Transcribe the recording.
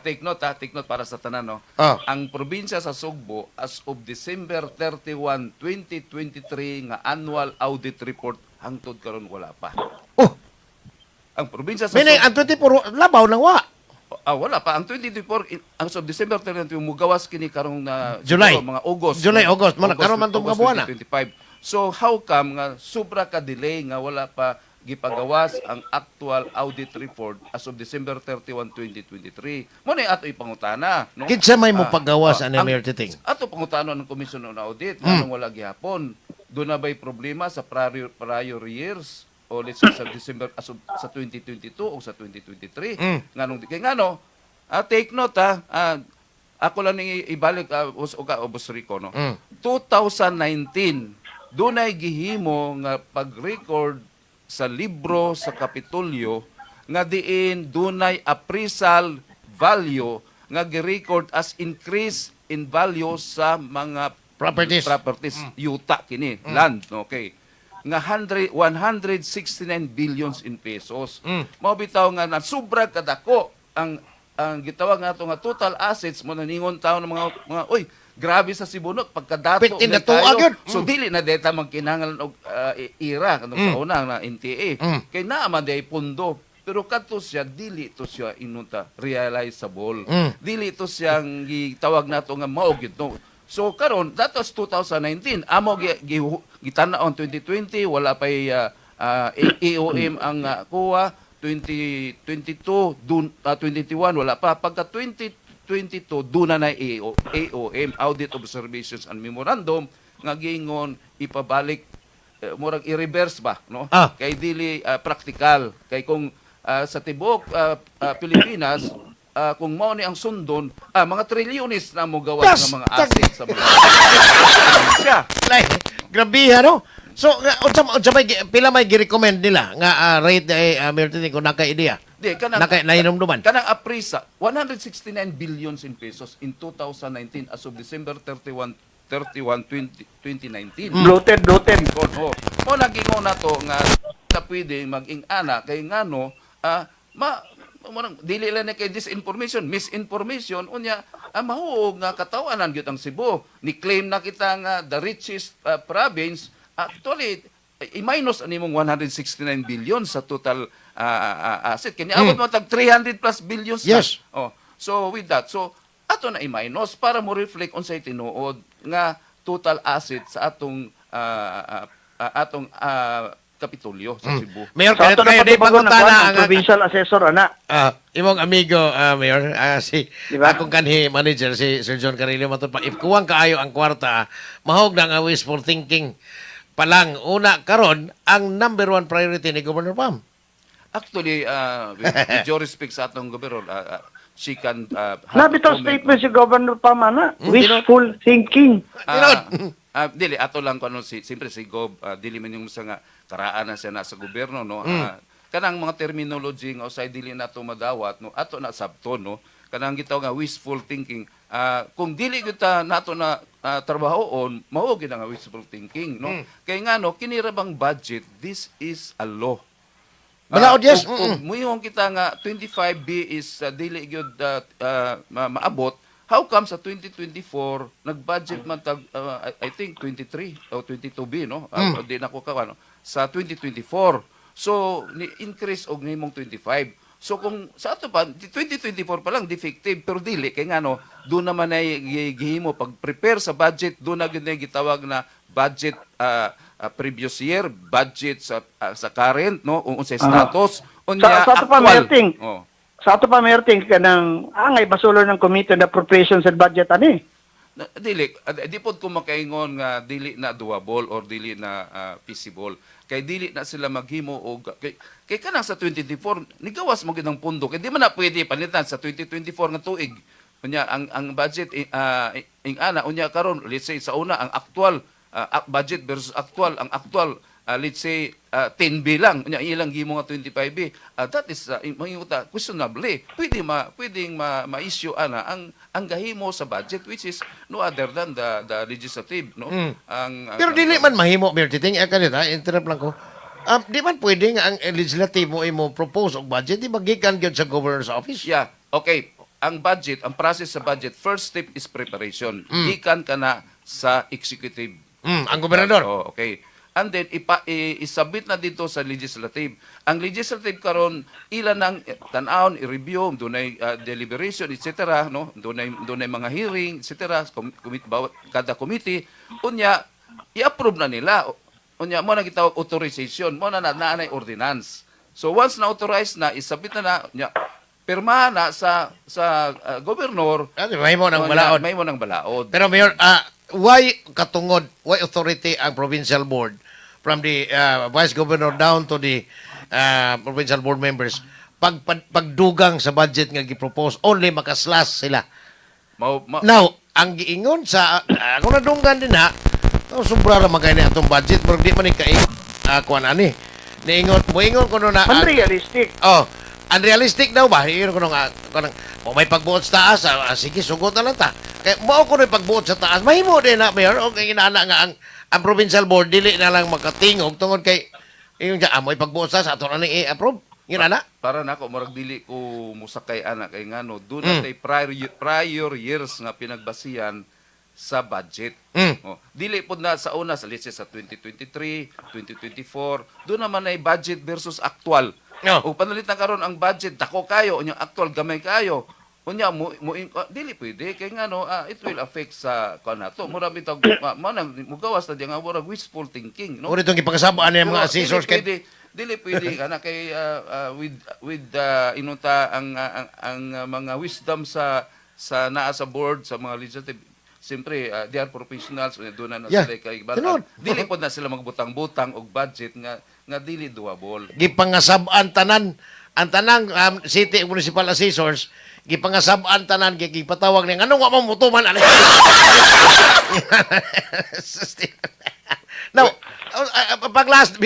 Take note ha, take note para sa tanan, no. Ang probinsya sa Sugbo as of December 31, 2023 nga annual audit report, hangtod karon wala pa. Ang probinsya sa Meaning, Sugbo, ang 24, labaw nang wa. Ah, wala pa ang 2024 ang so December 31, mugawas kini karong na July. Siguro, mga August. July, no? August. Mana, karon man tong August nga buwan, ah. 2025. So how come nga sobra ka delay nga wala pa gipagawas ang actual audit report as of December 31, 2023? Mo na ato ipangutana, no? Kinsa may mo paggawas ani, Mayor Titing? Ato pangutana ng Commission on Audit nganong wala gihapon. Doon na ba'y problema sa prior years o let's say sa December as of, sa 2022 o sa 2023? Nganong kay ngano, take note ha, ako lang ning ibalik us o ka Boss Rico, no. 2019 dunay gihimo nga pag-record sa libro sa Kapitolyo nga diin dunay appraisal value nga gi-record as increase in value sa mga Properties. Properties, yuta kini, land, okay, nga 100 169 billions in pesos. Mao bitaw nga nasubra kadako ang gitawag nato nga total assets mo, naningon tawo ng mga "Oy, grabe sa Sibonot pagkadato Pwede na na tuwa kayo." gyud. So dili na deta magkinahanglan og ira kanang sa una na NTA kay naa man day pundo, pero kadto siya dili to siya inunta realizable. Dili to siyang gitawag nato nga mao gyud, no. So karon, that was 2019. Amo gitan-aw ang 2020, wala pay AOM ang kuha. 2022 dun, 2021 wala pa. Pagka 2022 duna na AO, AOM, Audit Observations and Memorandum, nga giingon ipabalik, murag i-reverse ba, no? Kay dili practical kay kung sa tibuok Pilipinas, kung mao ni ang sundon, mga trilyones na mo gawas ng mga assets sa mga siya. Like, grabe ha, no? So, nga, unsa may pila may gi-recommend nila nga rate ay Mayor Titing, kung naka-idea? Di kanang Naka nahinumduman. Kanang aprisa 169 billions in pesos in 2019 as of December 31 20, 2019. Bloated, bloated. Kon oh. Mo nagingon na to nga ta pwede mag-ing ana kay ngano ma mo nang dili lang na kay disinformation, misinformation, unya mahuog nga katawanan gyud ang Cebu. Ni claim na kita nga the richest province, actually i-minus ani mong 169 billion sa total asset. Kini abot mo tag 300 plus billions na. Oh. So with that, so ato na i-minus para mo reflect unsay tinuod nga total asset sa atong Kapitolyo sa Cebu. Mayor, Sa ato kayo na kayo di patibagon ang pangutana kuwan, ang ang provincial assessor ana. Imong amigo, Mayor, si Di ba? akong kanhi manager si Sir John Carillo matud pa if kuwang kaayo ang kwarta, mahog na nga wishful thinking pa lang una karon ang number one priority ni Governor Pam. Actually, with due respect sa atong gobernador, she can have Nabitaw comment. statement si Governor Pam ana. Wishful thinking. Dili ato lang kuno si siyempre si Gob, dili man yung sa nga karaan na siya nasa gobyerno, no. Kanang mga terminology nga usay dili nato madawat, no, ato na sabton, no, kanang gitawag nga wishful thinking, kung dili gyud ta nato na trabahoon, mao gyud nga wishful thinking, no, kay ngano kini ra bang budget, this is a law. Balaod, yes. Kung muingon kita nga 25B is dili gyud maabot, how come sa 2024 nag-budget man tag I think 23 o 22B, no? Di na ko ka ano sa 2024. So ni increase og nahimong 25. So kung sa ato pa 2024 pa lang defective, pero dili kay ngano doon naman ay gihimo pag prepare sa budget, doon na gyud na gitawag na budget previous year, budget sa current, no, kung unsay status unya Sa ato pa, actual. Mayor Ting. Oh. Sa ato pa, Mayor Ting, kanang angay basulo ng Committee on Appropriations and Budget ani. Dili di pod ko makaingon nga dili na doable or dili na feasible kay dili na sila maghimo og kay kanang sa 2024 nigawas mo gid ang pundo kay di man na pwede palitan sa 2024 nga tuig, unya ang budget ing ana, unya karon let's say sa una ang actual budget versus actual, ang actual let's say 10B lang, unya ilang gimo nga 25B, that is manginguta questionable. Pwedeng ma-issue ana ang gahimo sa budget, which is no other than the legislative, no, ang Pero dili man mahimo, Mayor Titing, eh kanita, interrupt lang ko. Di man pwede nga ang legislative mo imo propose og budget, di ba gikan gyud sa governor's office? Yeah, okay. Ang budget, ang process sa budget, first step is preparation. Gikan ka na sa executive. Ang gobernador. Oh, okay. And then isubmit na dito sa legislative. Ang legislative karon, ila nang tan-awon, i-review, dunay deliberation, etc., no? Dunay mga hearing, etc., bawat kada committee. Unya i-approve na nila. Unya mo na gitawag authorization, mo na na naanay ordinance. So once na authorize na, isubmit na na unya, pirma na sa governor. Ah, di, mahimo ng Unya, balaod. Mahimo ng balaod. Pero Mayor, why katungod, why authority ang provincial board from the vice governor down to the provincial board members pagdugang sa budget nga gi-propose, only makaslash sila? Now, ang giingon sa ako nadunggan din ha, oh, sobra ra man kay ni atong budget, pero di man ni kay kuan ani. Niingon, moingon ko no na Unrealistic. Oh, unrealistic daw ba? Yun ko nga kanang oh, may pagbuot sa taas, sige, sugot na lang ta. Kay mao ko na pagbuot sa taas. Mahimo din na, Mayor. Okay, inana nga ang provincial board dili na lang makatingog tungod kay yung may pagbuot sa taas ato na ning i-approve. Yun ana. Para nako, murag dili ko musakay ana kay ngano doon na tay prior years nga pinagbasihan sa budget. Oh, dili pod na sa una, sa, let's say, sa 2023, 2024, doon naman ay budget versus actual. Oh. O panalit na karon ang budget dako kayo, unya actual gamay kayo. Unya mo dili pwede kay ngano it will affect sa kuan nato. Mura bitag mo nang mugawas na di nga murag wishful thinking, no? Uri itong gipangasabaan ni mga Pero assessors dili kay pwede, dili pwede kana kay with inunta ang mga wisdom sa naa sa board, sa mga legislative. Siyempre, they are professionals, doon na sila kay Tinuod. Dili pod na sila magbutang-butang og budget nga nga dili doable. Gipangasab-an tanan ang tanang city ug municipal assessors, gipangasab-an tanan kay gipatawag niya nganong wa mo mutuman ani. Now, pag last